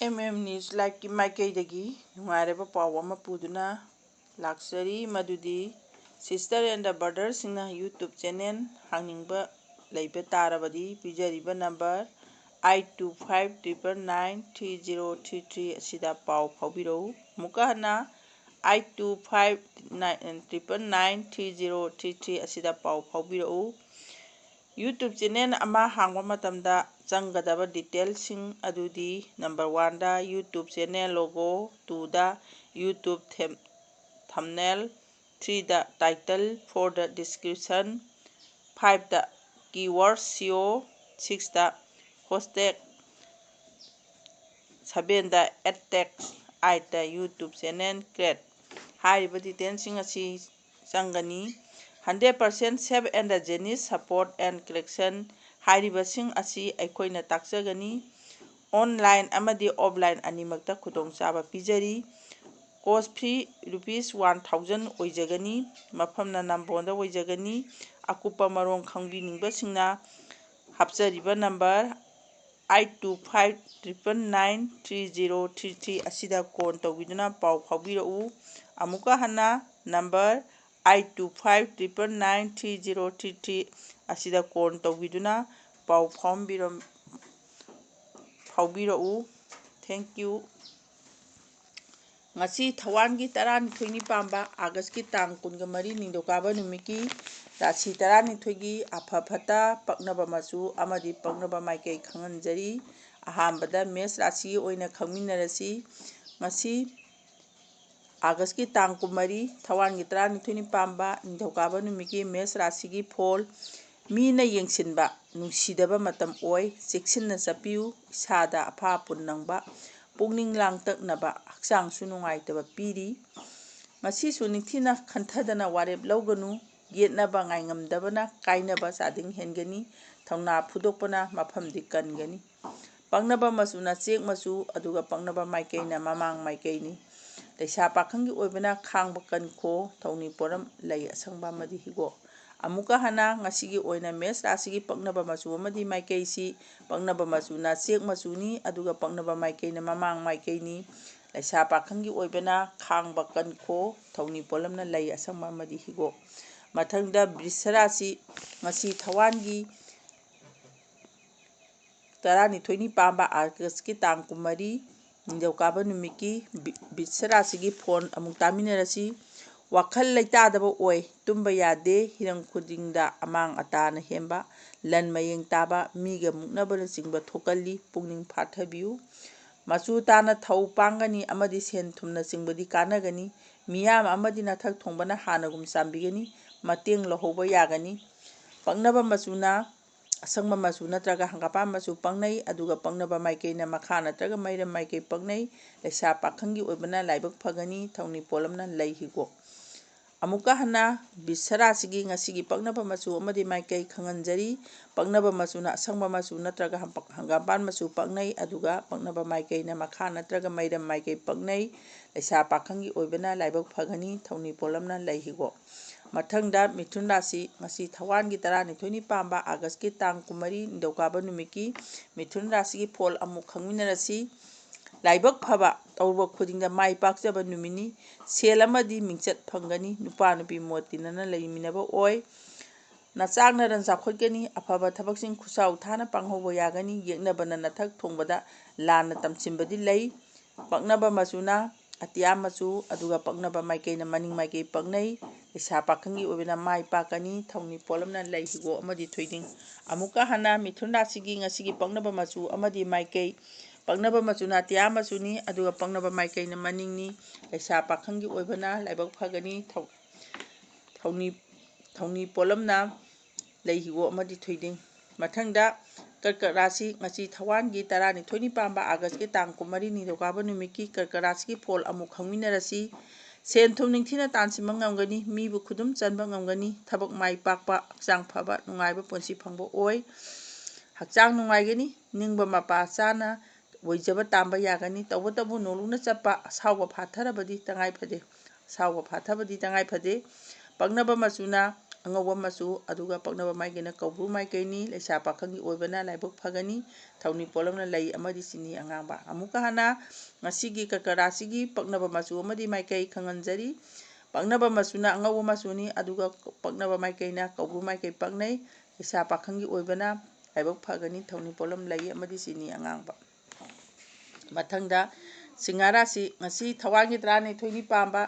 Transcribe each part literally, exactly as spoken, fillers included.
M M News Liveꯀꯤ ꯃꯥꯏꯀꯩꯗꯒꯤ ꯅꯨꯡꯉꯥꯏꯔꯕ ꯄꯥꯎ ꯑꯃ ꯄꯨꯗꯨꯅ ꯂꯥꯛꯆꯔꯤ, ꯃꯗꯨꯗꯤ sister and brotherꯁꯤꯡꯅ YouTube channel ꯍꯥꯡꯅꯤꯡꯕ ꯂꯩꯕ ꯇꯥꯔꯕꯗꯤ ꯄꯤꯖꯔꯤꯕ number eight two five triple nine three zero three three ꯑꯁꯤꯗ ꯄꯥꯎ ꯐꯥꯎꯕꯤꯔꯛꯎ꯫ ꯑꯃꯨꯛꯀ ꯍꯟꯅ eight two five triple nine three zero three three ꯑꯁꯤꯗ ꯄꯥꯎ ꯐꯥꯎꯕꯤꯔꯛꯎ꯫ YouTube channel ꯑꯃ ꯍꯥꯡꯕ ꯃꯇꯝꯗ ꯆꯪꯒꯗꯕ detailꯁꯤꯡ ꯑꯗꯨꯗꯤ, number oneꯗ YouTube channel logo, twoꯗ YouTube them-, thumbnail, threeꯗ title, fourꯗ description, fiveꯇ keyword S E O, sixꯇ hashtag, sevenꯗ ad text, eightꯇ YouTube channel create꯫ ꯍꯥꯏꯔꯤꯕ detailꯁꯤꯡ ꯑꯁꯤ ꯆꯪꯒꯅꯤ꯫ Hundred percent safe and genuine support and collection ꯍꯥꯏꯔꯤꯕꯁꯤꯡ ꯑꯁꯤ ꯑꯩꯈꯣꯏꯅ ꯇꯥꯛꯆꯒꯅꯤ꯫ Online ꯑꯃꯗꯤ offline ꯑꯅꯤꯃꯛꯇ ꯈꯨꯗꯣꯡꯆꯥꯕ ꯄꯤꯖꯔꯤ꯫ Cost fee rupees one thousand ꯑꯣꯏꯖꯒꯅꯤ꯫ ꯃꯐꯝꯅ ꯅꯝꯕꯣꯜꯗ ꯑꯣꯏꯖꯒꯅꯤ꯫ ꯑꯀꯨꯞꯄ ꯃꯔꯣꯜ ꯈꯪꯕꯤꯅꯤꯡꯕꯁꯤꯡꯅ ꯍꯥꯞꯆꯔꯤꯕ number eight two five triple nine three zero three three ꯑꯁꯤꯗ call ꯇꯧꯕꯤꯗꯨꯅ ꯄꯥꯎ ꯐꯥꯎꯕꯤꯔꯛꯎ꯫ ꯑꯃꯨꯛꯀ ꯍꯟꯅ number eight two five triple nine three zero three three ꯑꯁꯤꯗ call ꯇꯧꯕꯤꯗꯨꯅ ꯄꯥꯎ ꯐꯥꯎꯕꯤꯔꯝ-, ꯐꯥꯎꯕꯤꯔꯛꯎ꯫ Thank you꯫ ꯉꯁꯤ ꯊꯋꯥꯟꯒꯤ ꯇꯔꯥꯅꯤꯊꯣꯏꯅꯤ ꯄꯥꯟꯕ Augustꯀꯤ ꯇꯥꯡ ꯀꯨꯟꯒ ꯃꯔꯤ ꯅꯤꯡꯊꯧꯀꯥꯕ ꯅꯨꯃꯤꯠꯀꯤ ꯔꯥꯁꯤ ꯇꯔꯥꯅꯤꯊꯣꯏꯒꯤ ꯑꯐ ꯐꯠꯇ, ꯄꯛꯅꯕ ꯃꯆꯨ ꯑꯃꯗꯤ ꯄꯛꯅꯕ ꯃꯥꯏꯀꯩ ꯈꯪꯍꯟꯖꯔꯤ꯫ ꯑꯍꯥꯟꯕꯗ ꯃꯦꯁ ꯔꯥꯁꯤꯒꯤ ꯑꯣꯏꯅ ꯈꯪꯃꯤꯟꯅꯔꯁꯤ꯫ ꯉꯁꯤ Augustꯀꯤ ꯇꯥꯡ ꯀꯨꯟꯃꯔꯤ, ꯊꯋꯥꯟꯒꯤ ꯇꯔꯥꯅꯤꯊꯣꯏꯅꯤ ꯄꯥꯟꯕ ꯅꯤꯡꯊꯧꯀꯥꯕ ꯅꯨꯃꯤꯠꯀꯤ ꯃꯦꯁ ꯔꯥꯁꯤꯒꯤ ꯐꯣꯜ꯫ ꯃꯤꯅ ꯌꯦꯡꯁꯤꯟꯕ ꯅꯨꯡꯁꯤꯗꯕ ꯃꯇꯝ ꯑꯣꯏ꯫ ꯆꯦꯛꯁꯤꯟꯅ ꯆꯠꯄꯤꯌꯨ꯫ ꯏꯁꯥꯗ ꯑꯐꯥ ꯑꯄꯨꯟ ꯅꯪꯕ, ꯄꯨꯛꯅꯤꯡ ꯂꯥꯡꯇꯛꯅꯕ, ꯍꯛꯆꯥꯡꯁꯨ ꯅꯨꯡꯉꯥꯏꯇꯕ ꯄꯤꯔꯤ꯫ ꯉꯁꯤꯁꯨ ꯅꯤꯡꯊꯤꯅ ꯈꯟꯊꯗꯅ ꯋꯥꯔꯦꯞ ꯂꯧꯒꯅꯨ꯫ ꯌꯦꯠꯅꯕ ꯉꯥꯏꯉꯝꯗꯕꯅ ꯀꯥꯏꯅꯕ ꯆꯥꯗꯤꯡ ꯍꯦꯟꯒꯅꯤ꯫ ꯊꯧꯅꯥ ꯐꯨꯗꯣꯛꯄꯅ ꯃꯐꯝꯗꯤ ꯀꯟꯒꯅꯤ꯫ ꯄꯛꯅꯕ ꯃꯆꯨꯅ ꯆꯦꯛ ꯃꯆꯨ, ꯑꯗꯨꯒ ꯄꯛꯅꯕ ꯃꯥꯏꯀꯩꯅ ꯃꯃꯥꯡ ꯃꯥꯏꯀꯩꯅꯤ꯫ ꯂꯩꯁꯥ ꯄꯥꯈꯪꯒꯤ ꯑꯣꯏꯕꯅ ꯈꯥꯡꯕ ꯀꯟꯈꯣ, ꯊꯧꯅꯤ ꯄꯣꯔꯝ, ꯂꯩ ꯑꯁꯪꯕ ꯑꯃꯗꯤ ꯍꯤꯒꯣꯛ꯫ ꯑꯃꯨꯛꯀ ꯍꯟꯅ ꯉꯁꯤꯒꯤ ꯑꯣꯏꯅ ꯃꯦꯁ ꯔꯥꯁꯤꯒꯤ ꯄꯛꯅꯕ ꯃꯆꯨ ꯑꯃꯗꯤ ꯃꯥꯏꯀꯩꯁꯤ, ꯄꯛꯅꯕ ꯃꯆꯨꯅ ꯆꯦꯛ ꯃꯆꯨꯅꯤ, ꯑꯗꯨꯒ ꯄꯛꯅꯕ ꯃꯥꯏꯀꯩꯅ ꯃꯃꯥꯡ ꯃꯥꯏꯀꯩꯅꯤ꯫ ꯂꯩꯁꯥ ꯄꯥꯈꯪꯒꯤ ꯑꯣꯏꯕꯅ ꯈꯥꯡꯕ ꯀꯟꯈꯣ, ꯊꯧꯅꯤ ꯄꯣꯠꯂꯝꯅ ꯂꯩ ꯑꯁꯪꯕ ꯑꯃꯗꯤ ꯍꯤꯒꯣꯛ꯫ ꯃꯊꯪꯗ ꯕ꯭ꯔꯤꯁ ꯔꯥꯁꯤ, ꯉꯁꯤ ꯊꯋꯥꯟꯒꯤ ꯇꯔꯥꯅꯤꯊꯣꯏꯅꯤ ꯄꯥꯟꯕ ꯑꯥꯒꯁꯀꯤ ꯇꯥꯡ ꯀꯨꯟꯃꯔꯤ, ꯅꯤꯡꯊꯧꯀꯥꯕ ꯅꯨꯃꯤꯠꯀꯤ ꯕꯤ-, ꯕ꯭ꯔꯤꯁ ꯔꯥꯁꯤꯒꯤ ꯐꯣꯟ ꯑꯃꯨꯛ ꯇꯥꯃꯤꯟꯅꯔꯁꯤ꯫ ꯋꯥꯈꯜ ꯂꯩꯇꯥꯗꯕ ꯑꯣꯏ, ꯇꯨꯝꯕ ꯌꯥꯗꯦ, ꯍꯤꯔꯝ ꯈꯨꯗꯤꯡꯗ ꯑꯃꯥꯡ ꯑꯇꯥꯅ ꯍꯦꯟꯕ, ꯂꯟ ꯃꯌꯦꯡ ꯇꯥꯕ, ꯃꯤꯒ ꯃꯨꯛꯅꯕꯅꯆꯤꯡꯕ ꯊꯣꯛꯀꯜꯂꯤ, ꯄꯨꯛꯅꯤꯡ ꯐꯥꯊꯕꯤꯌꯨ꯫ ꯃꯆꯨ ꯇꯥꯅ ꯊꯧ ꯄꯥꯡꯒꯅꯤ ꯑꯃꯗꯤ ꯁꯦꯟ ꯊꯨꯝꯅꯆꯤꯡꯕꯗꯤ ꯀꯥꯟꯅꯒꯅꯤ꯫ ꯃꯤꯌꯥꯝ ꯑꯃꯗꯤ ꯅꯊꯛ ꯊꯣꯡꯕꯅ ꯍꯥꯟꯅꯒꯨꯝ ꯆꯥꯟꯕꯤꯒꯅꯤ, ꯃꯇꯦꯡ ꯂꯧꯍꯧꯕ ꯌꯥꯒꯅꯤ꯫ ꯄꯛꯅꯕ ꯃꯆꯨꯅ ꯑꯁꯪꯕ ꯃꯆꯨ ꯅꯠꯇ꯭ꯔꯒ ꯍꯪꯒꯥꯝꯄꯥꯟ ꯃꯆꯨ ꯄꯛꯅꯩ, ꯑꯗꯨꯒ ꯄꯛꯅꯕ ꯃꯥꯏꯀꯩꯅ ꯃꯈꯥ ꯅꯠꯇ꯭ꯔꯒ ꯃꯩꯔꯝ ꯃꯥꯏꯀꯩ ꯄꯛꯅꯩ꯫ ꯂꯩꯁꯥ ꯄꯥꯈꯪꯒꯤ ꯑꯣꯏꯕꯅ ꯂꯥꯏꯕꯛ ꯐꯒꯅꯤ, ꯊꯧꯅꯤ ꯄꯣꯠꯂꯝꯅ ꯂꯩ ꯍꯤꯒꯣꯛ꯫ ꯑꯃꯨꯛꯀ ꯍꯟꯅ ꯕ꯭ꯔꯤꯁ ꯔꯥꯁꯤꯒꯤ ꯉꯁꯤꯒꯤ ꯄꯛꯅꯕ ꯃꯆꯨ ꯑꯃꯗꯤ ꯃꯥꯏꯀꯩ ꯈꯪꯍꯟꯖꯔꯤ꯫ ꯄꯛꯅꯕ ꯃꯆꯨꯅ ꯑꯁꯪꯕ ꯃꯆꯨ ꯅꯠꯇ꯭ꯔꯒ ꯍꯪꯄ-, ꯍꯪꯒꯥꯝꯄꯥꯟ ꯃꯆꯨ ꯄꯛꯅꯩ, ꯑꯗꯨꯒ ꯄꯛꯅꯕ ꯃꯥꯏꯀꯩꯅ ꯃꯈꯥ ꯅꯠꯇ꯭ꯔꯒ ꯃꯩꯔꯝ ꯃꯥꯏꯀꯩ ꯄꯛꯅꯩ꯫ ꯂꯩꯁꯥ ꯄꯥꯈꯪꯒꯤ ꯑꯣꯏꯕꯅ ꯂꯥꯏꯕꯛ ꯐꯒꯅꯤ, ꯊꯧꯅꯤ ꯄꯣꯠꯂꯝꯅ ꯂꯩ ꯍꯤꯒꯣꯛ꯫ ꯃꯊꯪꯗ ꯃꯤꯊꯨꯟ ꯔꯥꯁꯤ, ꯉꯁꯤ ꯊꯋꯥꯟꯒꯤ ꯇꯔꯥꯅꯤꯊꯣꯏꯅꯤ ꯄꯥꯟꯕ ꯑꯥꯒꯁꯀꯤ ꯇꯥꯡ ꯀꯨꯟꯃꯔꯤ ꯅꯤꯡꯊꯧꯀꯥꯕ ꯅꯨꯃꯤꯠꯀꯤ ꯃꯤꯊꯨꯟ ꯔꯥꯁꯤꯒꯤ ꯐꯣꯜ ꯑꯃꯨꯛ ꯈꯪꯃꯤꯟꯅꯔꯁꯤ꯫ ꯂꯥꯏꯕꯛ ꯐꯕ, ꯇꯧꯔꯨꯕ ꯈꯨꯗꯤꯡꯗ ꯃꯥꯏ ꯄꯥꯛꯆꯕ ꯅꯨꯃꯤꯠꯅꯤ꯫ ꯁꯦꯜ ꯑꯃꯗꯤ ꯃꯤꯡꯆꯠ ꯐꯪꯒꯅꯤ꯫ ꯅꯨꯄꯥ ꯅꯨꯄꯤ ꯃꯣꯠ ꯇꯤꯟꯅꯅ ꯂꯩꯃꯤꯟꯅꯕ ꯑꯣꯏ꯫ ꯅꯆꯥꯛ ꯅꯔꯟ ꯆꯥꯎꯈꯠꯀꯅꯤ꯫ ꯑꯐꯕ ꯊꯕꯛꯁꯤꯡ ꯈꯨꯠꯁꯥꯎ ꯊꯥꯅ ꯄꯥꯡꯍꯧꯕ ꯌꯥꯒꯅꯤ꯫ ꯌꯦꯛꯅꯕꯅ ꯅꯊꯛ ꯊꯣꯡꯕꯗ ꯂꯥꯟꯅ ꯇꯝꯁꯤꯟꯕꯗꯤ ꯂꯩ꯫ ꯄꯛꯅꯕ ꯃꯆꯨꯅ ꯑꯇꯤꯌꯥ ꯃꯆꯨ, ꯑꯗꯨꯒ ꯄꯛꯅꯕ ꯃꯥꯏꯀꯩꯅ ꯃꯅꯤꯡ ꯃꯥꯏꯀꯩ ꯄꯛꯅꯩ꯫ ꯂꯩꯁꯥ ꯄꯥꯈꯪꯒꯤ ꯑꯣꯏꯕꯅ ꯃꯥꯏ ꯄꯥꯛꯀꯅꯤ꯫ ꯊꯧꯅꯤ ꯄꯣꯠꯂꯝꯅ ꯂꯩ ꯍꯤꯒꯣꯛ ꯑꯃꯗꯤ ꯊꯣꯏꯗꯤꯡ꯫ ꯑꯃꯨꯛꯀ ꯍꯟꯅ ꯃꯤꯊꯨꯟ ꯔꯥꯁꯤꯒꯤ ꯉꯁꯤꯒꯤ ꯄꯛꯅꯕ ꯃꯆꯨ ꯑꯃꯗꯤ ꯃꯥꯏꯀꯩ꯫ ꯄꯛꯅꯕ ꯃꯆꯨꯅ ꯑꯇꯤꯌꯥ ꯃꯆꯨꯅꯤ, ꯑꯗꯨꯒ ꯄꯛꯅꯕ ꯃꯥꯏꯀꯩꯅ ꯃꯅꯤꯡꯅꯤ꯫ ꯂꯩꯁꯥ ꯄꯥꯈꯪꯒꯤ ꯑꯣꯏꯕꯅ ꯂꯥꯏꯕꯛ ꯐꯒꯅꯤ꯫ ꯊꯧ-, ꯊꯧꯅꯤ, ꯊꯧꯅꯤ ꯄꯣꯠꯂꯝꯅ ꯂꯩ ꯍꯤꯒꯣꯛ ꯑꯃꯗꯤ ꯊꯣꯏꯗꯤꯡ꯫ ꯃꯊꯪꯗ ꯀꯔꯀꯠ ꯔꯥꯁꯤ, ꯉꯁꯤ ꯊꯋꯥꯟꯒꯤ ꯇꯔꯥꯅꯤꯊꯣꯏꯅꯤ ꯄꯥꯟꯕ ꯑꯥꯒꯁꯀꯤ ꯇꯥꯡ ꯀꯨꯟꯃꯔꯤ ꯅꯤꯡꯊꯧꯀꯥꯕ ꯅꯨꯃꯤꯠꯀꯤ ꯀꯔꯀꯠ ꯔꯥꯁꯤꯒꯤ ꯐꯣꯜ ꯑꯃꯨꯛ ꯈꯪꯃꯤꯟꯅꯔꯁꯤ꯫ ꯁꯦꯟ ꯊꯨꯝ ꯅꯤꯡꯊꯤꯅ ꯇꯥꯟꯁꯤꯟꯕ ꯉꯝꯒꯅꯤ, ꯃꯤꯕꯨ ꯈꯨꯗꯨꯝ ꯆꯟꯕ ꯉꯝꯒꯅꯤ, ꯊꯕꯛ ꯃꯥꯏ ꯄꯥꯛꯄ, ꯍꯛꯆꯥꯡ ꯐꯕ, ꯅꯨꯡꯉꯥꯏꯕ ꯄꯨꯟꯁꯤ ꯐꯪꯕ ꯑꯣꯏ꯫ ꯍꯛꯆꯥꯡ ꯅꯨꯡꯉꯥꯏꯒꯅꯤ, ꯅꯤꯡꯕ ꯃꯄꯥ ꯆꯥꯅ ꯑꯣꯏꯖꯕ ꯇꯥꯟꯕ ꯌꯥꯒꯅꯤ꯫ ꯇꯧꯕꯇꯕꯨ ꯅꯣꯡꯂꯨꯛꯅ ꯆꯠꯄ ꯑꯁꯥꯎꯕ ꯐꯥꯊꯔꯕꯗꯤ ꯇꯉꯥꯏ ꯐꯗꯦ꯫ ꯑꯁꯥꯎꯕ ꯐꯥꯊꯕꯗꯤ ꯇꯉꯥꯏ ꯐꯗꯦ꯫ ꯄꯛꯅꯕ ꯃꯆꯨꯅ ꯑꯉꯧꯕ ꯃꯆꯨ, ꯑꯗꯨꯒ ꯄꯛꯅꯕ ꯃꯥꯏꯀꯩꯅ ꯀꯧꯕ꯭ꯔꯨ ꯃꯥꯏꯀꯩꯅꯤ꯫ ꯂꯩꯁꯥ ꯄꯥꯈꯪꯒꯤ ꯑꯣꯏꯕꯅ ꯂꯥꯏꯕꯛ ꯐꯒꯅꯤ꯫ ꯊꯧꯅꯤ ꯄꯣꯠꯂꯝꯅ ꯂꯩ ꯑꯃꯗꯤ ꯆꯤꯅꯤ ꯑꯉꯥꯡꯕ꯫ ꯑꯃꯨꯛꯀ ꯍꯟꯅ ꯉꯁꯤꯒꯤ ꯀꯔꯀꯠ ꯔꯥꯁꯤꯒꯤ ꯄꯛꯅꯕ ꯃꯆꯨ ꯑꯃꯗꯤ ꯃꯥꯏꯀꯩ ꯈꯪꯍꯟꯖꯔꯤ꯫ ꯄꯛꯅꯕ ꯃꯆꯨꯅ ꯑꯉꯧꯕ ꯃꯆꯨꯅꯤ, ꯑꯗꯨꯒ ꯄꯛꯅꯕ ꯃꯥꯏꯀꯩꯅ ꯀꯧꯕ꯭ꯔꯨ ꯃꯥꯏꯀꯩ ꯄꯛꯅꯩ꯫ ꯂꯩꯁꯥ ꯄꯥꯈꯪꯒꯤ ꯑꯣꯏꯕꯅ ꯂꯥꯏꯕꯛ ꯐꯒꯅꯤ꯫ ꯊꯧꯅꯤ ꯄꯣꯠꯂꯝ ꯂꯩ ꯑꯃꯗꯤ ꯆꯤꯅꯤ ꯑꯉꯥꯡꯕ꯫ ꯃꯊꯪꯗ ꯁꯤꯡꯍ ꯔꯥꯁꯤ, ꯉꯁꯤ ꯊꯋꯥꯟꯒꯤ ꯇꯔꯥꯅꯤꯊꯣꯏꯅꯤ ꯄꯥꯟꯕ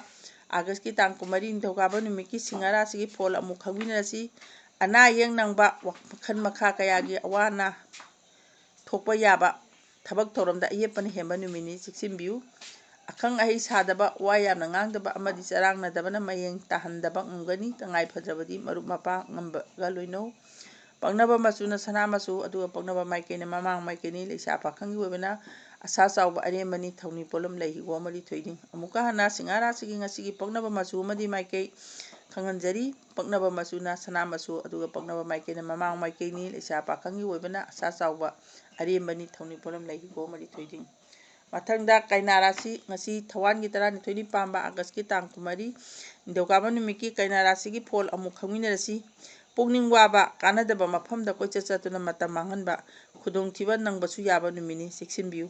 ꯑꯥꯒꯁꯀꯤ ꯇꯥꯡ ꯀꯨꯟꯃꯔꯤ ꯅꯤꯡꯊꯧꯀꯥꯕ ꯅꯨꯃꯤꯠꯀꯤ ꯁꯤꯡꯍ ꯔꯥꯁꯤꯒꯤ ꯐꯣꯜ ꯑꯃꯨꯛ ꯈꯪꯃꯤꯟꯅꯔꯁꯤ꯫ ꯑꯅꯥ ꯑꯌꯦꯛ ꯅꯪꯕ, ꯋꯥꯈꯜ ꯃꯈꯥ ꯀꯌꯥꯒꯤ ꯑꯋꯥ ꯑꯅꯥ ꯊꯣꯛꯄ ꯌꯥꯕ, ꯊꯕꯛ ꯊꯧꯔꯝꯗ ꯑꯌꯦꯠꯄꯅ ꯍꯦꯟꯕ ꯅꯨꯃꯤꯠꯅꯤ, ꯆꯦꯛꯁꯤꯟꯕꯤꯌꯨ꯫ ꯑꯈꯪ ꯑꯍꯩ ꯁꯥꯗꯕ, ꯋꯥ ꯌꯥꯝꯅ ꯉꯥꯡꯗꯕ ꯑꯃꯗꯤ ꯆꯔꯥꯡꯅꯗꯕꯅ ꯃꯌꯦꯡ ꯇꯥꯍꯟꯗꯕ ꯉꯝꯒꯅꯤ꯫ ꯇꯉꯥꯏ ꯐꯗ꯭ꯔꯕꯗꯤ ꯃꯔꯨꯞ ꯃꯄꯥꯡ ꯉꯝꯕꯒ ꯂꯣꯏꯅꯧ꯫ ꯄꯛꯅꯕ ꯃꯆꯨꯅ ꯁꯅꯥ ꯃꯆꯨ, ꯑꯗꯨꯒ ꯄꯛꯅꯕ ꯃꯥꯏꯀꯩꯅ ꯃꯃꯥꯡ ꯃꯥꯏꯀꯩꯅꯤ꯫ ꯂꯩꯁꯥ ꯄꯥꯈꯪꯒꯤ ꯑꯣꯏꯕꯅ ꯑꯁꯥ ꯆꯥꯎꯕ ꯑꯔꯦꯝꯕꯅꯤ꯫ ꯊꯧꯅꯤ ꯄꯣꯠꯂꯝ ꯂꯩ ꯍꯤꯒꯣꯛ ꯑꯃꯗꯤ ꯊꯣꯏꯗꯤꯡ꯫ ꯑꯃꯨꯛꯀ ꯍꯟꯅ ꯁꯤꯡꯍ ꯔꯥꯁꯤꯒꯤ ꯉꯁꯤꯒꯤ ꯄꯛꯅꯕ ꯃꯆꯨ ꯑꯃꯗꯤ ꯃꯥꯏꯀꯩ ꯈꯪꯍꯟꯖꯔꯤ꯫ ꯄꯛꯅꯕ ꯃꯆꯨꯅ ꯁꯅꯥ ꯃꯆꯨ, ꯑꯗꯨꯒ ꯄꯛꯅꯕ ꯃꯥꯏꯀꯩꯅ ꯃꯃꯥꯡ ꯃꯥꯏꯀꯩꯅꯤ꯫ ꯂꯩꯁꯥ ꯄꯥꯈꯪꯒꯤ ꯑꯣꯏꯕꯅ ꯑꯁꯥ ꯆꯥꯎꯕ ꯑꯔꯦꯝꯕꯅꯤ꯫ ꯊꯧꯅꯤ ꯄꯣꯠꯂꯝ ꯂꯩ ꯍꯤꯒꯣꯛ ꯑꯃꯗꯤ ꯊꯣꯏꯗꯤꯡ꯫ ꯃꯊꯪꯗ ꯀꯩꯅꯥ ꯔꯥꯁꯤ, ꯉꯁꯤ ꯊꯋꯥꯟꯒꯤ ꯇꯔꯥꯅꯤꯊꯣꯏꯅꯤ ꯄꯥꯟꯕ ꯑꯥꯒꯁꯀꯤ ꯇꯥꯡ ꯀꯨꯟꯃꯔꯤ, ꯅꯤꯡꯊꯧꯀꯥꯕ ꯅꯨꯃꯤꯠꯀꯤ ꯀꯩꯅꯥ ꯔꯥꯁꯤꯒꯤ ꯐꯣꯜ ꯑꯃꯨꯛ ꯈꯪꯃꯤꯟꯅꯔꯁꯤ꯫ ꯄꯨꯛꯅꯤꯡ ꯋꯥꯕ, ꯀꯥꯟꯅꯗꯕ ꯃꯐꯝꯗ ꯀꯣꯏꯆꯠ ꯆꯠꯇꯨꯅ ꯃꯇꯝ ꯃꯥꯡꯍꯟꯕ, ꯈꯨꯗꯣꯡꯊꯤꯕ ꯅꯪꯕꯁꯨ ꯌꯥꯕ ꯅꯨꯃꯤꯠꯅꯤ, ꯆꯦꯛꯁꯤꯟꯕꯤꯌꯨ꯫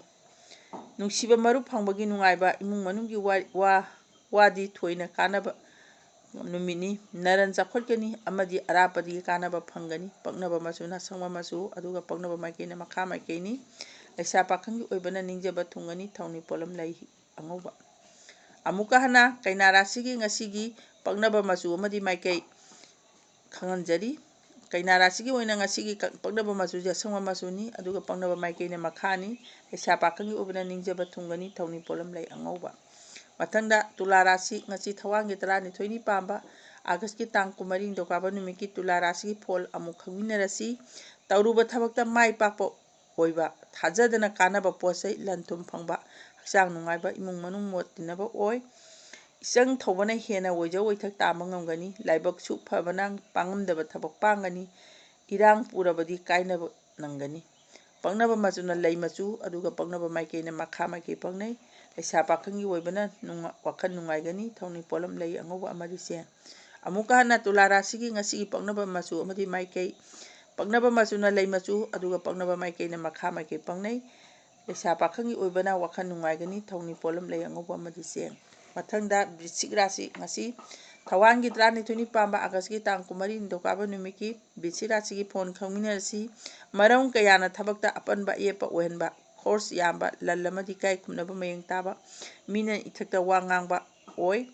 ꯅꯨꯡꯁꯤꯕ ꯃꯔꯨꯞ ꯐꯪꯕꯒꯤ ꯅꯨꯡꯉꯥꯏꯕ, ꯏꯃꯨꯡ ꯃꯅꯨꯡꯒꯤ ꯋꯥ-, ꯋꯥ-, ꯋꯥꯗꯤ ꯊꯣꯏꯅ ꯀꯥꯟꯅꯕ ꯅꯨꯃꯤꯠꯅꯤ꯫ ꯅꯔꯟ ꯆꯥꯎꯈꯠꯀꯅꯤ ꯑꯃꯗꯤ ꯑꯔꯥꯞꯄꯗꯒꯤ ꯀꯥꯟꯅꯕ ꯐꯪꯒꯅꯤ꯫ ꯄꯛꯅꯕ ꯃꯆꯨꯅ ꯑꯁꯪꯕ ꯃꯆꯨ, ꯑꯗꯨꯒ ꯄꯛꯅꯕ ꯃꯥꯏꯀꯩꯅ ꯃꯈꯥ ꯃꯥꯏꯀꯩꯅꯤ꯫ ꯂꯩꯁꯥ ꯄꯥꯈꯪꯒꯤ ꯑꯣꯏꯕꯅ ꯅꯤꯡꯖꯕ ꯊꯨꯡꯒꯅꯤ꯫ ꯊꯧꯅꯤ ꯄꯣꯠꯂꯝ ꯂꯩ ꯑꯉꯧꯕ꯫ ꯑꯃꯨꯛꯀ ꯍꯟꯅ ꯀꯩꯅꯥ ꯔꯥꯁꯤꯒꯤ ꯉꯁꯤꯒꯤ ꯄꯛꯅꯕ ꯃꯆꯨ ꯑꯃꯗꯤ ꯃꯥꯏꯀꯩ ꯈꯪꯍꯟꯖꯔꯤ꯫ ꯀꯩꯅꯥ ꯔꯥꯁꯤꯒꯤ ꯑꯣꯏꯅ ꯉꯁꯤꯒꯤ ꯀ-, ꯄꯛꯅꯕ ꯃꯆꯨꯁꯦ ꯑꯁꯪꯕ ꯃꯆꯨꯅꯤ, ꯑꯗꯨꯒ ꯄꯛꯅꯕ ꯃꯥꯏꯀꯩꯅ ꯃꯈꯥꯅꯤ꯫ ꯂꯩꯁꯥ ꯄꯥꯈꯪꯒꯤ ꯑꯣꯏꯕꯅ ꯅꯤꯡꯖꯕ ꯊꯨꯡꯒꯅꯤ꯫ ꯊꯧꯅꯤ ꯄꯣꯠꯂꯝ ꯂꯩ ꯑꯉꯧꯕ꯫ ꯃꯊꯪꯗ ꯇꯨꯂꯥ ꯔꯥꯁꯤ, ꯉꯁꯤ ꯊꯋꯥꯟꯒꯤ ꯇꯔꯥꯅꯤꯊꯣꯏꯅꯤ ꯄꯥꯟꯕ ꯑꯥꯒꯁꯀꯤ ꯇꯥꯡ ꯀꯨꯟꯃꯔꯤ ꯅꯤꯡꯊꯧꯀꯥꯕ ꯅꯨꯃꯤꯠꯀꯤ ꯇꯨꯂꯥ ꯔꯥꯁꯤꯒꯤ ꯐꯣꯜ ꯑꯃꯨꯛ ꯈꯪꯃꯤꯟꯅꯔꯁꯤ꯫ ꯇꯧꯔꯨꯕ ꯊꯕꯛꯇ ꯃꯥꯏ ꯄꯥꯛꯄ ꯑꯣꯏꯕ, ꯊꯥꯖꯗꯅ ꯀꯥꯟꯅꯕ ꯄꯣꯠ ꯆꯩ, ꯂꯟ ꯊꯨꯝ ꯐꯪꯕ, ꯍꯛꯆꯥꯡ ꯅꯨꯡꯉꯥꯏꯕ, ꯏꯃꯨꯡ ꯃꯅꯨꯡ ꯃꯣꯠ ꯇꯤꯟꯅꯕ ꯑꯣꯏ꯫ ꯏꯆꯪ ꯊꯧꯕꯅ ꯍꯦꯟꯅ ꯑꯣꯏꯖ ꯑꯣꯏꯊꯛ ꯇꯥꯟꯕ ꯉꯝꯒꯅꯤ꯫ ꯂꯥꯏꯕꯛꯁꯨ ꯐꯕꯅ ꯄꯥꯡꯉꯝꯗꯕ ꯊꯕꯛ ꯄꯥꯡꯒꯅꯤ꯫ ꯏꯔꯥꯡ ꯄꯨꯔꯕꯗꯤ ꯀꯥꯏꯅꯕ ꯅꯪꯒꯅꯤ꯫ ꯄꯛꯅꯕ ꯃꯆꯨꯅ ꯂꯩ ꯃꯆꯨ, ꯑꯗꯨꯒ ꯄꯛꯅꯕ ꯃꯥꯏꯀꯩꯅ ꯃꯈꯥ ꯃꯥꯏꯀꯩ ꯄꯛꯅꯩ꯫ ꯂꯩꯁꯥ ꯄꯥꯈꯪꯒꯤ ꯑꯣꯏꯕꯅ ꯅꯨꯡꯉ-, ꯋꯥꯈꯜ ꯅꯨꯡꯉꯥꯏꯒꯅꯤ꯫ ꯊꯧꯅꯤ ꯄꯣꯠꯂꯝ ꯂꯩ ꯑꯉꯧꯕ ꯑꯃꯗꯤ ꯆꯦꯟ꯫ ꯑꯃꯨꯛꯀ ꯍꯟꯅ ꯇꯨꯂꯥ ꯔꯥꯁꯤꯒꯤ ꯉꯁꯤꯒꯤ ꯄꯛꯅꯕ ꯃꯆꯨ ꯑꯃꯗꯤ ꯃꯥꯏꯀꯩ꯫ ꯄꯛꯅꯕ ꯃꯆꯨꯅ ꯂꯩ ꯃꯆꯨ, ꯑꯗꯨꯒ ꯄꯛꯅꯕ ꯃꯥꯏꯀꯩꯅ ꯃꯈꯥ ꯃꯥꯏꯀꯩ ꯄꯛꯅꯩ꯫ ꯂꯩꯁꯥ ꯄꯥꯈꯪꯒꯤ ꯑꯣꯏꯕꯅ ꯋꯥꯈꯜ ꯅꯨꯡꯉꯥꯏꯒꯅꯤ, ꯊꯧꯅꯤ ꯄꯣꯠꯂꯝ ꯂꯩ ꯑꯉꯧꯕ ꯑꯃꯗꯤ ꯆꯦꯡ꯫ ꯃꯊꯪꯗ ꯕ꯭ꯔꯤꯁꯤꯛ ꯔꯥꯁꯤ, ꯉꯁꯤ ꯊꯋꯥꯟꯒꯤ ꯇꯔꯥꯅꯤꯊꯣꯏꯅꯤ ꯄꯥꯟꯕ ꯑꯥꯒꯁꯀꯤ ꯇꯥꯡ ꯀꯨꯟꯃꯔꯤ ꯅꯤꯡꯊꯧꯀꯥꯕ ꯅꯨꯃꯤꯠꯀꯤ ꯕ꯭ꯔꯤꯁꯤꯛ ꯔꯥꯁꯤꯒꯤ ꯐꯣꯟ ꯈꯪꯃꯤꯟꯅꯔꯁꯤ꯫ ꯃꯔꯝ ꯀꯌꯥꯅ ꯊꯕꯛꯇ ꯑꯄꯟꯕ ꯑꯌꯦꯠꯄ ꯑꯣꯏꯍꯟꯕ, ꯈꯣꯔꯁ ꯌꯥꯝꯕ, ꯂꯟ ꯑꯃꯗꯤ ꯏꯀꯥꯏ ꯈꯨꯝꯅꯕ ꯃꯌꯦꯡ ꯇꯥꯕ, ꯃꯤꯅ ꯏꯊꯛꯇ ꯋꯥ ꯉꯥꯡꯕ ꯑꯣꯏ꯫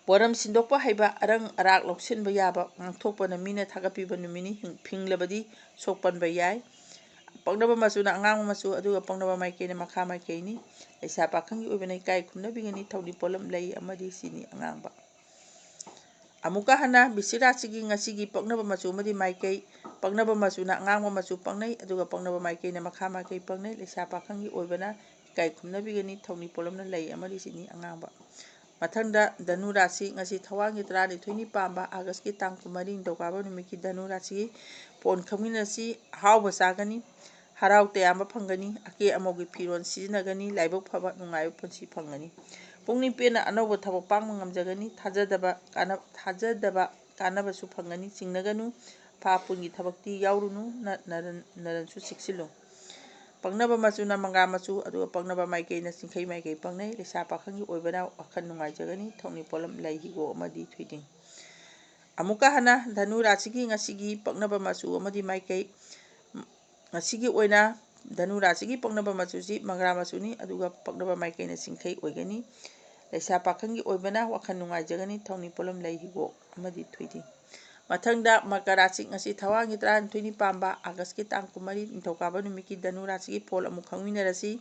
ꯄꯣꯔꯝ ꯁꯤꯟꯗꯣꯛꯄ ꯍꯩꯕ, ꯑꯔꯪ ꯑꯔꯥꯛ ꯂꯧꯁꯤꯟꯕ ꯌꯥꯕ, ꯉꯥꯡꯊꯣꯛꯄꯅ ꯃꯤꯅ ꯊꯥꯒꯠꯄꯤꯕ ꯅꯨꯃꯤꯠꯅꯤ, ꯍꯤꯡ-, ꯐꯤꯡꯂꯕꯗꯤ ꯁꯣꯛꯄꯟꯕ ꯌꯥꯏ꯫ ꯄꯛꯅꯕ ꯃꯆꯨꯅ ꯑꯉꯥꯡꯕ ꯃꯆꯨ, ꯑꯗꯨꯒ ꯄꯛꯅꯕ ꯃꯥꯏꯀꯩꯅ ꯃꯈꯥ ꯃꯥꯏꯀꯩꯅꯤ꯫ ꯂꯩꯁꯥ ꯄꯥꯈꯪꯒꯤ ꯑꯣꯏꯕꯅ ꯏꯀꯥꯏ ꯈꯨꯝꯅꯕꯤꯒꯅꯤ, ꯊꯧꯅꯤ ꯄꯣꯠꯂꯝ ꯂꯩ ꯑꯃꯗꯤ ꯆꯤꯅꯤ ꯑꯉꯥꯡꯕ꯫ ꯑꯃꯨꯛꯀ ꯍꯟꯅ ꯕꯤꯁꯤꯛ ꯔꯥꯁꯤꯒꯤ ꯉꯁꯤꯒꯤ ꯄꯛꯅꯕ ꯃꯆꯨ ꯑꯃꯗꯤ ꯃꯥꯏꯀꯩ꯫ ꯄꯛꯅꯕ ꯃꯆꯨꯅ ꯑꯉꯥꯡꯕ ꯃꯆꯨ ꯄꯛꯅꯩ, ꯑꯗꯨꯒ ꯄꯛꯅꯕ ꯃꯥꯏꯀꯩꯅ ꯃꯈꯥ ꯃꯥꯏꯀꯩ ꯄꯛꯅꯩ꯫ ꯂꯩꯁꯥ ꯄꯥꯈꯪꯒꯤ ꯑꯣꯏꯕꯅ ꯏꯀꯥꯏ ꯈꯨꯝꯅꯕꯤꯒꯅꯤ, ꯊꯧꯅꯤ ꯄꯣꯠꯂꯝꯅ ꯂꯩ ꯑꯃꯗꯤ ꯆꯤꯅꯤ ꯑꯉꯥꯡꯕ꯫ ꯃꯊꯪꯗ ꯙꯅꯨ ꯔꯥꯁꯤ, ꯉꯁꯤ ꯊꯋꯥꯟꯒꯤ ꯇꯔꯥꯅꯤꯊꯣꯏꯅꯤ ꯄꯥꯟꯕ ꯑꯥꯒꯁꯀꯤ ꯇꯥꯡ ꯀꯨꯟꯃꯔꯤ ꯅꯤꯡꯊꯧꯀꯥꯕ ꯅꯨꯃꯤꯠꯀꯤ ꯙꯅꯨ ꯔꯥꯁꯤꯒꯤ ꯐꯣꯟ ꯈꯪꯃꯤꯟꯅꯁꯤ꯫ ꯑꯍꯥꯎꯕ ꯆꯥꯒꯅꯤ, ꯍꯔꯥꯎ ꯇꯌꯥꯝꯕ ꯐꯪꯒꯅꯤ, ꯑꯀꯦ ꯑꯃꯧꯒꯤ ꯐꯤꯔꯣꯜ ꯁꯤꯖꯤꯟꯅꯒꯅꯤ, ꯂꯥꯏꯕꯛ ꯐꯕ ꯅꯨꯡꯉꯥꯏꯕ ꯄꯨꯟꯁꯤ ꯐꯪꯒꯅꯤ꯫ ꯄꯨꯛꯅꯤꯡ ꯄꯦꯟꯅ ꯑꯅꯧꯕ ꯊꯕꯛ ꯄꯥꯡꯕ ꯉꯝꯖꯒꯅꯤ, ꯊꯥꯖꯗꯕ ꯀꯥꯟꯅ-, ꯊꯥꯖꯗꯕ ꯀꯥꯟꯅꯕꯁꯨ ꯐꯪꯒꯅꯤ, ꯆꯤꯡꯅꯒꯅꯨ꯫ ꯑꯐꯥ ꯑꯄꯨꯟꯒꯤ ꯊꯕꯛꯇꯤ ꯌꯥꯎꯔꯨꯅꯨ, ꯅ-, ꯅꯔꯟ-, ꯅꯔꯟꯁꯨ ꯆꯦꯛꯁꯤꯜꯂꯨ꯫ ꯄꯛꯅꯕ ꯃꯆꯨꯅ ꯃꯪꯒ꯭ꯔꯥ ꯃꯆꯨ, ꯑꯗꯨꯒ ꯄꯛꯅꯕ ꯃꯥꯏꯀꯩꯅ ꯆꯤꯡꯈꯩ ꯃꯥꯏꯀꯩ ꯄꯛꯅꯩ꯫ ꯂꯩꯁꯥ ꯄꯥꯈꯪꯒꯤ ꯑꯣꯏꯕꯅ ꯋꯥꯈꯜ ꯅꯨꯡꯉꯥꯏꯖꯒꯅꯤ, ꯊꯧꯅꯤ ꯄꯣꯠꯂꯝ ꯂꯩ ꯍꯤꯒꯣꯛ ꯑꯃꯗꯤ ꯊꯣꯏꯗꯤꯡ꯫ ꯑꯃꯨꯛꯀ ꯍꯟꯅ ꯙꯅꯨ ꯔꯥꯁꯤꯒꯤ ꯉꯁꯤꯒꯤ ꯄꯛꯅꯕ ꯃꯆꯨ ꯑꯃꯗꯤ ꯃꯥꯏꯀꯩ꯫ ꯉꯁꯤꯒꯤ ꯑꯣꯏꯅ ꯙꯅꯨ ꯔꯥꯁꯤꯒꯤ ꯄꯛꯅꯕ ꯃꯆꯨꯁꯤ ꯃꯪꯒ꯭ꯔꯥ ꯃꯆꯨꯅꯤ, ꯑꯗꯨꯒ ꯄꯛꯅꯕ ꯃꯥꯏꯀꯩꯅ ꯆꯤꯡꯈꯩ ꯑꯣꯏꯒꯅꯤ꯫ ꯂꯩꯁꯥ ꯄꯥꯈꯪꯒꯤ ꯑꯣꯏꯕꯅ ꯋꯥꯈꯜ ꯅꯨꯡꯉꯥꯏꯖꯒꯅꯤ, ꯊꯧꯅꯤ ꯄꯣꯠꯂꯝ ꯂꯩ ꯍꯤꯒꯣꯛ ꯑꯃꯗꯤ ꯊꯣꯏꯗꯤꯡ꯫ ꯃꯊꯪꯗ ꯃꯀꯔ ꯔꯥꯁꯤ, ꯉꯁꯤ ꯊꯋꯥꯟꯒꯤ ꯇꯔꯥꯅꯤꯊꯣꯏꯅꯤ ꯄꯥꯟꯕ ꯑꯥꯒꯁꯀꯤ ꯇꯥꯡ ꯀꯨꯟꯃꯔꯤ ꯅꯤꯡꯊꯧꯀꯥꯕ ꯅꯨꯃꯤꯠꯀꯤ ꯙꯅꯨ ꯔꯥꯁꯤꯒꯤ ꯐꯣꯜ ꯑꯃꯨꯛ ꯈꯪꯃꯤꯟꯅꯔꯁꯤ꯫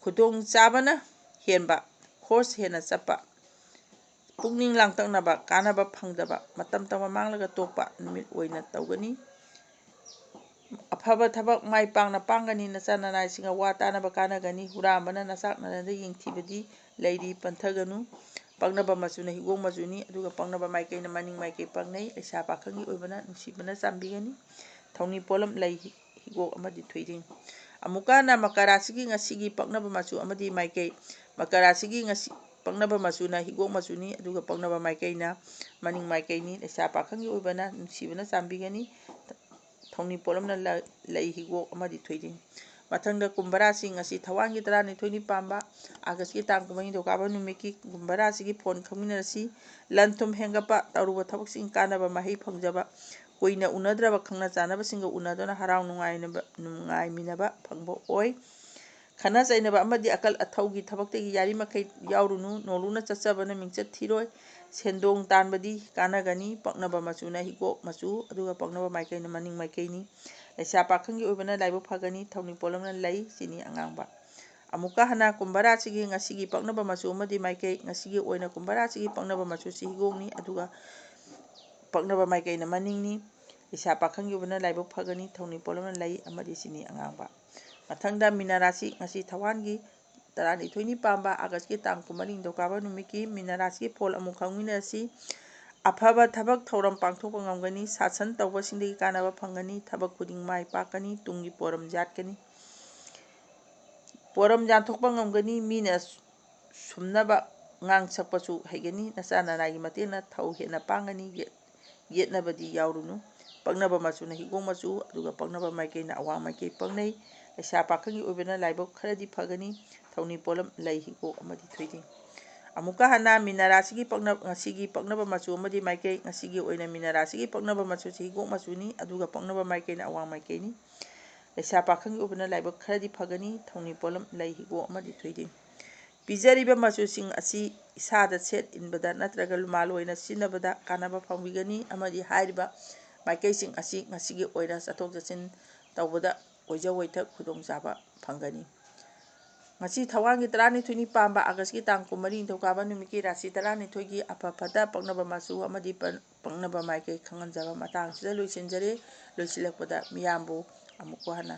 ꯈꯨꯗꯣꯡ ꯆꯥꯕꯅ ꯍꯦꯟꯕ, ꯈꯣꯔꯁ ꯍꯦꯟꯅ ꯆꯠꯄ, ꯄꯨꯛꯅꯤꯡ ꯂꯥꯡꯇꯛꯅꯕ, ꯀꯥꯟꯅꯕ ꯐꯪꯗꯕ, ꯃꯇꯝ ꯇꯝꯕ ꯃꯥꯡꯂꯒ ꯇꯣꯛꯄ ꯅꯨꯃꯤꯠ ꯑꯣꯏꯅ ꯇꯧꯒꯅꯤ꯫ ꯑꯐꯕ ꯊꯕꯛ ꯃꯥꯏ ꯄꯥꯛꯅ ꯄꯥꯡꯒꯅꯤ, ꯅꯆꯥ ꯅꯅꯥꯏꯁꯤꯡꯒ ꯋꯥ ꯇꯥꯅꯕ ꯀꯥꯟꯅꯒꯅꯤ, ꯍꯨꯔꯥꯟꯕꯅ ꯅꯆꯥꯛ ꯅꯔꯟꯗ ꯌꯦꯡꯊꯤꯕꯗꯤ ꯂꯩꯔꯤ, ꯄꯟꯊꯒꯅꯨ꯫ ꯄꯛꯅꯕ ꯃꯆꯨꯅ ꯍꯤꯒꯣꯛ ꯃꯆꯨꯅꯤ, ꯑꯗꯨꯒ ꯄꯛꯅꯕ ꯃꯥꯏꯀꯩꯅ ꯃꯅꯤꯡ ꯃꯥꯏꯀꯩ ꯄꯛꯅꯩ꯫ ꯂꯩꯁꯥ ꯄꯥꯈꯪꯒꯤ ꯑꯣꯏꯕꯅ ꯅꯨꯡꯁꯤꯕꯅ ꯆꯥꯟꯕꯤꯒꯅꯤ꯫ ꯊꯧꯅꯤ ꯄꯣꯠꯂꯝ ꯂꯩ ꯍꯤ-, ꯍꯤꯒꯣꯛ ꯑꯃꯗꯤ ꯊꯣꯏꯗꯤꯡ꯫ ꯑꯃꯨꯛꯀ ꯍꯟꯅ ꯃꯀꯔ ꯔꯥꯁꯤꯒꯤ ꯉꯁꯤꯒꯤ ꯄꯛꯅꯕ ꯃꯆꯨ ꯑꯃꯗꯤ ꯃꯥꯏꯀꯩ꯫ ꯃꯀꯔ ꯔꯥꯁꯤꯒꯤ ꯉꯁꯤ, ꯄꯛꯅꯕ ꯃꯆꯨꯅ ꯍꯤꯒꯣꯛ ꯃꯆꯨꯅꯤ, ꯑꯗꯨꯒ ꯄꯛꯅꯕ ꯃꯥꯏꯀꯩꯅ ꯃꯅꯤꯡ ꯃꯥꯏꯀꯩꯅꯤ꯫ ꯂꯩꯁꯥ ꯄꯥꯈꯪꯒꯤ ꯑꯣꯏꯕꯅ ꯅꯨꯡꯁꯤꯕꯅ ꯆꯥꯟꯕꯤꯒꯅꯤ꯫ ꯊꯧꯅꯤ ꯄꯣꯠꯂꯝꯅ ꯂ-, ꯂꯩ, ꯍꯤꯒꯣꯛ ꯑꯃꯗꯤ ꯊꯣꯏꯗꯤꯡ꯫ ꯃꯊꯪꯗ ꯀꯨꯝꯚ ꯔꯥꯁꯤ, ꯉꯁꯤ ꯊꯋꯥꯟꯒꯤ ꯇꯔꯥꯅꯤꯊꯣꯏꯅꯤ ꯄꯥꯟꯕ, ꯑꯥꯒꯁꯀꯤ ꯇꯥꯡ ꯀꯨꯟꯃꯔꯤ ꯅꯤꯡꯊꯧꯀꯥꯕ ꯅꯨꯃꯤꯠꯀꯤ ꯀꯨꯝꯚ ꯔꯥꯁꯤꯒꯤ ꯐꯣꯟ ꯈꯪꯃꯤꯟꯅꯔꯁꯤ꯫ ꯂꯟ ꯊꯨꯝ ꯍꯦꯟꯒꯠꯄ, ꯇꯧꯔꯨꯕ ꯊꯕꯛꯁꯤꯡ ꯀꯥꯟꯅꯕ ꯃꯍꯩ ꯐꯪꯖꯕ, ꯀꯨꯏꯅ ꯎꯅꯗ꯭ꯔꯕ ꯈꯪꯅ ꯆꯥꯟꯅꯕꯁꯤꯡꯒ ꯎꯅꯗꯨꯅ ꯍꯔꯥꯎ ꯅꯨꯡꯉꯥꯏꯅꯕ, ꯅꯨꯡꯉꯥꯏꯃꯤꯟꯅꯕ ꯐꯪꯕ ꯑꯣꯏ꯫ ꯈꯠꯅ ꯆꯩꯅꯕ ꯑꯃꯗꯤ ꯑꯀꯜ ꯑꯊꯧꯒꯤ ꯊꯕꯛꯇꯒꯤ ꯌꯥꯔꯤꯃꯈꯩ ꯌꯥꯎꯔꯨꯅꯨ꯫ ꯅꯣꯂꯨꯛꯅ ꯆꯠꯆꯕꯅ ꯃꯤꯡꯆꯠ ꯊꯤꯔꯣꯏ꯫ ꯁꯦꯟꯗꯣꯡ ꯇꯥꯟꯕꯗꯤ ꯀꯥꯟꯅꯒꯅꯤ꯫ ꯄꯛꯅꯕ ꯃꯆꯨꯅ ꯍꯤꯒꯣꯛ ꯃꯆꯨ, ꯑꯗꯨꯒ ꯄꯛꯅꯕ ꯃꯥꯏꯀꯩꯅ ꯃꯅꯤꯡ ꯃꯥꯏꯀꯩꯅꯤ꯫ ꯂꯩꯁꯥ ꯄꯥꯈꯪꯒꯤ ꯑꯣꯏꯕꯅ ꯂꯥꯏꯕꯛ ꯐꯒꯅꯤ꯫ ꯊꯧꯅꯤ ꯄꯣꯠꯂꯝꯅ ꯂꯩ, ꯆꯤꯅꯤ ꯑꯉꯥꯡꯕ꯫ ꯑꯃꯨꯛꯀ ꯍꯟꯅ ꯀꯨꯝꯚ ꯔꯥꯁꯤꯒꯤ ꯉꯁꯤꯒꯤ ꯄꯛꯅꯕ ꯃꯆꯨ ꯑꯃꯗꯤ ꯃꯥꯏꯀꯩ, ꯉꯁꯤꯒꯤ ꯑꯣꯏꯅ ꯀꯨꯝꯚ ꯔꯥꯁꯤꯒꯤ ꯄꯛꯅꯕ ꯃꯆꯨꯁꯤ ꯍꯤꯒꯣꯛꯅꯤ, ꯑꯗꯨꯒ ꯄꯛꯅꯕ ꯃꯥꯏꯀꯩꯅ ꯃꯅꯤꯡꯅꯤ꯫ ꯂꯩꯁꯥ ꯄꯥꯈꯪꯒꯤ ꯑꯣꯏꯕꯅ ꯂꯥꯏꯕꯛ ꯐꯒꯅꯤ꯫ ꯊꯧꯅꯤ ꯄꯣꯠꯂꯝꯅ ꯂꯩ ꯑꯃꯗꯤ ꯆꯤꯅꯤ ꯑꯉꯥꯡꯕ꯫ ꯃꯊꯪꯗ ꯃꯤꯅ ꯔꯥꯁꯤ, ꯉꯁꯤ ꯊꯋꯥꯟꯒꯤ ꯇꯔꯥꯅꯤꯊꯣꯏꯅꯤ ꯄꯥꯟꯕ, ꯑꯥꯒꯁꯀꯤ ꯇꯥꯡ ꯀꯨꯟꯃꯔꯤ ꯅꯤꯡꯊꯧꯀꯥꯕ ꯅꯨꯃꯤꯠꯀꯤ ꯃꯤꯅ ꯔꯥꯁꯤꯒꯤ ꯐꯣꯜ ꯑꯃꯨꯛ ꯈꯪꯃꯤꯟꯅꯔꯁꯤ꯫ ꯑꯐꯕ ꯊꯕꯛ ꯊꯧꯔꯝ ꯄꯥꯡꯊꯣꯛꯄ ꯉꯝꯒꯅꯤ, ꯁꯥꯁꯟ ꯇꯧꯕꯁꯤꯡꯗꯒꯤ ꯀꯥꯟꯅꯕ ꯐꯪꯒꯅꯤ, ꯊꯕꯛ ꯈꯨꯗꯤꯡ ꯃꯥꯏ ꯄꯥꯛꯀꯅꯤ, ꯇꯨꯡꯒꯤ ꯄꯣꯔꯝ ꯌꯥꯠꯀꯅꯤ꯫ ꯄꯣꯔꯝ ꯌꯥꯟꯊꯣꯛꯄ ꯉꯝꯒꯅꯤ, ꯃꯤꯅ ꯁꯨꯝꯅꯕ ꯉꯥꯡ ꯁꯛꯄꯁꯨ ꯍꯩꯒꯅꯤ, ꯅꯆꯥ ꯅꯅꯥꯏꯒꯤ ꯃꯇꯦꯡꯅ ꯊꯧ ꯍꯦꯟꯅ ꯄꯥꯡꯒꯅꯤ, ꯌꯦ-, ꯌꯦꯠꯅꯕꯗꯤ ꯌꯥꯎꯔꯨꯅꯨ꯫ ꯄꯛꯅꯕ ꯃꯆꯨꯅ ꯍꯤꯒꯣꯛ ꯃꯆꯨ, ꯑꯗꯨꯒ ꯄꯛꯅꯕ ꯃꯥꯏꯀꯩꯅ ꯑꯋꯥꯡ ꯃꯥꯏꯀꯩ ꯄꯛꯅꯩ꯫ ꯂꯩꯁꯥ ꯄꯥꯈꯪꯒꯤ ꯑꯣꯏꯕꯅ ꯂꯥꯏꯕꯛ ꯈꯔꯗꯤ ꯐꯒꯅꯤ꯫ ꯊꯧꯅꯤ ꯄꯣꯠꯂꯝ ꯂꯩ, ꯍꯤꯒꯣꯛ ꯑꯃꯗꯤ ꯊꯣꯏꯗꯤꯡ꯫ ꯑꯃꯨꯛꯀ ꯍꯟꯅ ꯃꯤꯅ ꯔꯥꯁꯤꯒꯤ ꯄꯛꯅ-, ꯉꯁꯤꯒꯤ ꯄꯛꯅꯕ ꯃꯆꯨ ꯑꯃꯗꯤ ꯃꯥꯏꯀꯩ, ꯉꯁꯤꯒꯤ ꯑꯣꯏꯅ ꯃꯤꯅ ꯔꯥꯁꯤꯒꯤ ꯄꯛꯅꯕ ꯃꯆꯨꯁꯤ ꯍꯤꯒꯣꯛ ꯃꯆꯨꯅꯤ, ꯑꯗꯨꯒ ꯄꯛꯅꯕ ꯃꯥꯏꯀꯩꯅ ꯑꯋꯥꯡ ꯃꯥꯏꯀꯩꯅꯤ꯫ ꯂꯩꯁꯥ ꯄꯥꯈꯪꯒꯤ ꯑꯣꯏꯕꯅ ꯂꯥꯏꯕꯛ ꯈꯔꯗꯤ ꯐꯒꯅꯤ꯫ ꯊꯧꯅꯤ ꯄꯣꯠꯂꯝ ꯂꯩ, ꯍꯤꯒꯣꯛ ꯑꯃꯗꯤ ꯊꯣꯏꯗꯤꯡ꯫ ꯄꯤꯖꯔꯤꯕ ꯃꯆꯨꯁꯤꯡ ꯑꯁꯤ ꯏꯁꯥꯗ ꯁꯦꯠ ꯏꯟꯕꯗ ꯅꯠꯇ꯭ꯔꯒ ꯂꯨꯃꯥꯜ ꯑꯣꯏꯅ ꯁꯤꯖꯤꯟꯅꯕꯗ ꯀꯥꯟꯅꯕ ꯐꯪꯕꯤꯒꯅꯤ, ꯑꯃꯗꯤ ꯍꯥꯏꯔꯤꯕ ꯃꯥꯏꯀꯩꯁꯤꯡ ꯑꯁꯤ ꯉꯁꯤꯒꯤ ꯑꯣꯏꯅ ꯆꯠꯊꯣꯛ ꯆꯠꯁꯤꯟ ꯇꯧꯕꯗ ꯑꯣꯏꯖ ꯑꯣꯏꯊꯛ ꯈꯨꯗꯣꯡꯆꯥꯕ ꯐꯪꯒꯅꯤ꯫ ꯉꯁꯤ ꯊꯋꯥꯟꯒꯤ ꯇꯔꯥꯅꯤꯊꯣꯏꯅꯤ ꯄꯥꯟꯕ, ꯑꯥꯒꯁꯀꯤ ꯇꯥꯡ ꯀꯨꯟꯃꯔꯤ ꯅꯤꯡꯊꯧꯀꯥꯕ ꯅꯨꯃꯤꯠꯀꯤ ꯔꯥꯁꯤ ꯇꯔꯥꯅꯤꯊꯣꯏꯒꯤ ꯑꯐ ꯐꯠꯇ, ꯄꯛꯅꯕ ꯃꯆꯨ ꯑꯃꯗꯤ ꯄ-, ꯄꯛꯅꯕ ꯃꯥꯏꯀꯩ ꯈꯪꯍꯟꯖꯕ ꯃꯇꯥꯡꯁꯤꯗ ꯂꯣꯏꯁꯤꯟꯖꯔꯦ꯫ ꯂꯣꯏꯁꯤꯜꯂꯛꯄꯗ ꯃꯤꯌꯥꯝꯕꯨ ꯑꯃꯨꯛꯀ ꯍꯟꯅ